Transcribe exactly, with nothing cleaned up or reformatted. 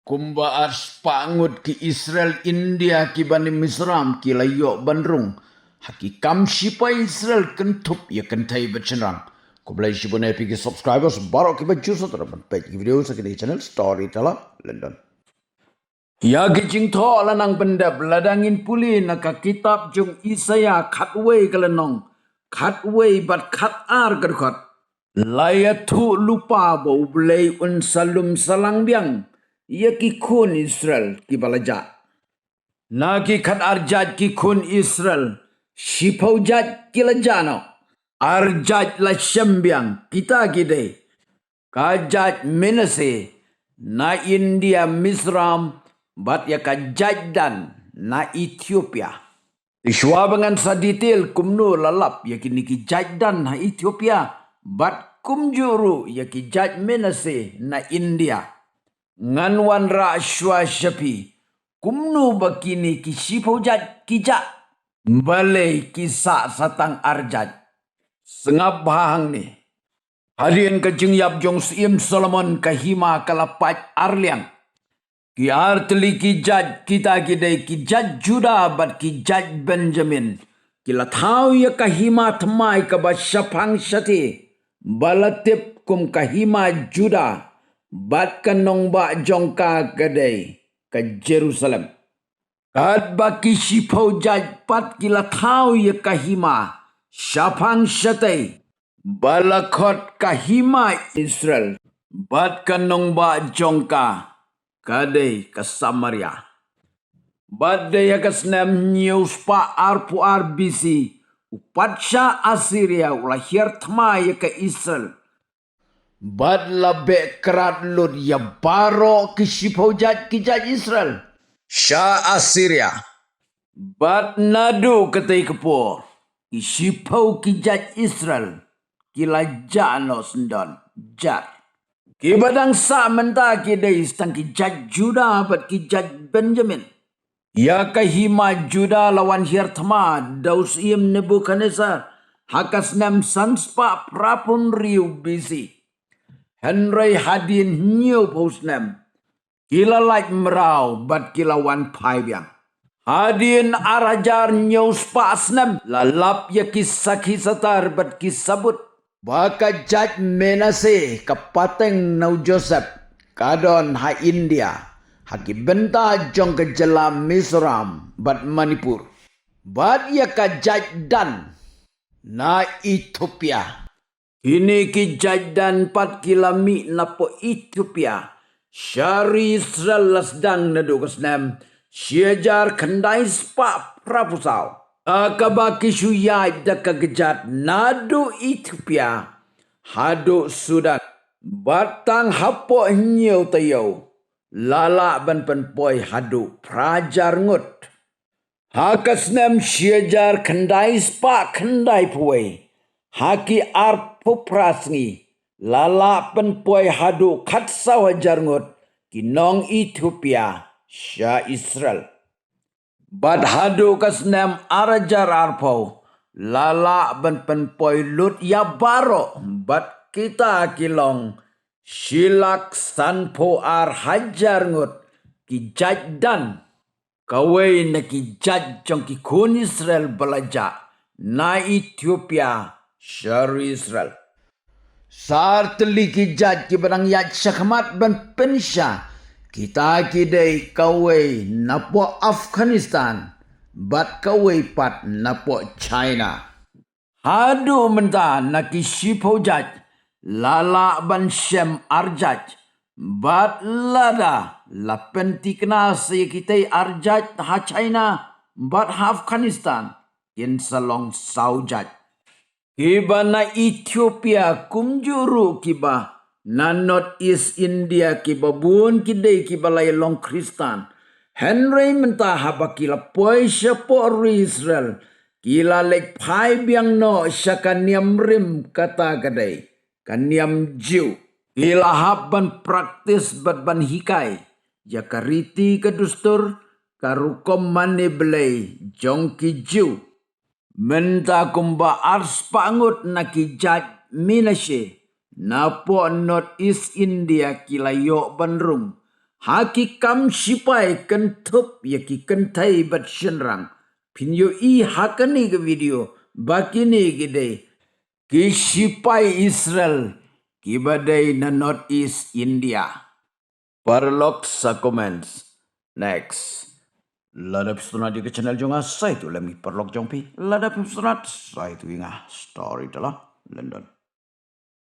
Kumba ar spah ngut ki Israel India kiba na Mizoram ki la ïoh ban rung ha ki kam shipai Israel kynthup ïa kynthei bad shynrang. Khublei shibun ïa phi ki subscribers baroh kiba ju sngewthuh ban peit ki video sha kane ka channel Storyteller London. Ïa ki jingthoh la nang pyndep lada ngin pule na ka kitab jong Isaïah khatwei ka lynnong khatwei bad khatar ka dkhot. La ïathuh lypa ba U Blei un sa lum salang biang ïa ki khun Israel kiba la jah. Na ki khatar jait ki khun Israel, shiphew jait ki la jah noh. Ar jait la shem biang, kita ki dei ka jait Manasseh na India Mizoram bad ïa ka jait Dan na Ethiopia. Te shuwa ba ngan sa detail kumno la lap ïa kine ki jait Dan ha Ethiopia bad kumjuh ruh ïa ki jait Manasseh na India, ngan wanrah shuwa sha phi kumno ba kine ki shiphew jait ki jah. Balei ki sah sa tang ar jait? Sngap bha hangne. Hadien ka jingïap jong Syiem Solomon ka hima ka la pait ar liang. Ki ar tylli ki jait, kita ki dei ki jait Judah bad ki jait Benjamin, ki la thaw ïa ka hima thymmai kaba shaphang shathie ba la tip kum ka hima Judah, bad ka nongbah jong ka ka dei ka Jerusalem. Katba ki shiphew jait pat ki la thaw ïa ka hima shaphang shatei ba la khot ka hima Israel, bad ka nongbah jong ka ka dei ka Samaria. Bad dei ha ka snem hynñiew spah arphew ar B C, u patsha Assyria u la hiar thma ïa ka Israel bad la beh krad lut ïa baroh ki shiphew jait ki jait Israel sha Assyria. Bad naduh katei ka por ki shiphew ki jait Israel ki la jah noh syndon jar. Kiba dang sah mynta ki dei tang ki jait Judah bad ki jait Benjamin. Ïa ka hima Judah la wan hiar thma da u Syiem Nebukhadnessar ha ka snem san spah phra phew hynriew B C. Hynrei hadien hynñiew phew snem ki la lait mraw bad ki la wan phai biang. Hadien ar hajar hynñiew spah snem la lap ïa ki sakhi satar bad ki sabut ba ka jait Manasseh, ka pateng na u Joseph, ka don ha India ha ki bynta jong ka jylla Mizoram bad Manipur, bad ïa ka jait Dan na Ethiopia. Kine ki jait Dan pat ki la mih napoh Ethiopia sha ri Israel la sdang naduh ka snem shi hajar khyndai spah phra phew saw, ha kaba ki shu ïaid da ka kjat naduh Ethiopia haduh Sudan. Bad tang hapoh hynñiew taïew la lah ban pynpoi haduh phra hajar ngut. Ha ka snem shi hajar khyndai spah khyndai phew wei, ha ki arphew phra sngi la lah pynpoi haduh khatsaw hajar ngut ki nong Ethiopia sha Israel. Bad haduh ka snem ar hajar arphew la lah ban pynpoi lut ïa baroh, bad kita ki long shi lak sanphew ar hajar ngut ki jait Dan, kawei na ki jait jong ki khun Israel ba la jah na Ethiopia sha ri Israel. Sa ar tylli ki jait kiba dang ïaid shakhmat ban pynshai, kita ki dei kawei napoh Afghanistan bad kawei pat napoh China. Haduh mynta na ki shiphew jait la lah ban shem ar jait, bad lada la pyntikna sa ïa kitei ar jait ha China bad ha Afghanistan, kin sa long saw jait. Kiba na Ethiopia kumjuh ruh kiba na North East India, kiba bun ki dei kiba la ïalong Khristan. Hynrei mynta haba ki la poi shapoh ri Israel, ki la leit phai biang noh sha ka niam rim, kata ka dei ka niam Jiw. Ki la hap ban praktis bad ban hikai ïa ka riti ka dustur, ka rukom mane blei jong ki Jiw. Mynta kumba ar spah ngut na ki jait Menashe napoh North East India ki la ïoh ban rung Ha ki kam shipai kynthup ïa ki kynthei bad shynrang, phin ïohi ha kane ka video ba kine ki dei ki shipai Israel kiba dei na North East India. Paralok sa comments. Next. Lada phi sngewtynnat ïa ka channel jong nga, sa ïathuh lem ïa ki paralok jong phi. Lada phi sngewtynnat, sa ïathuh ïa nga. Storyteller London.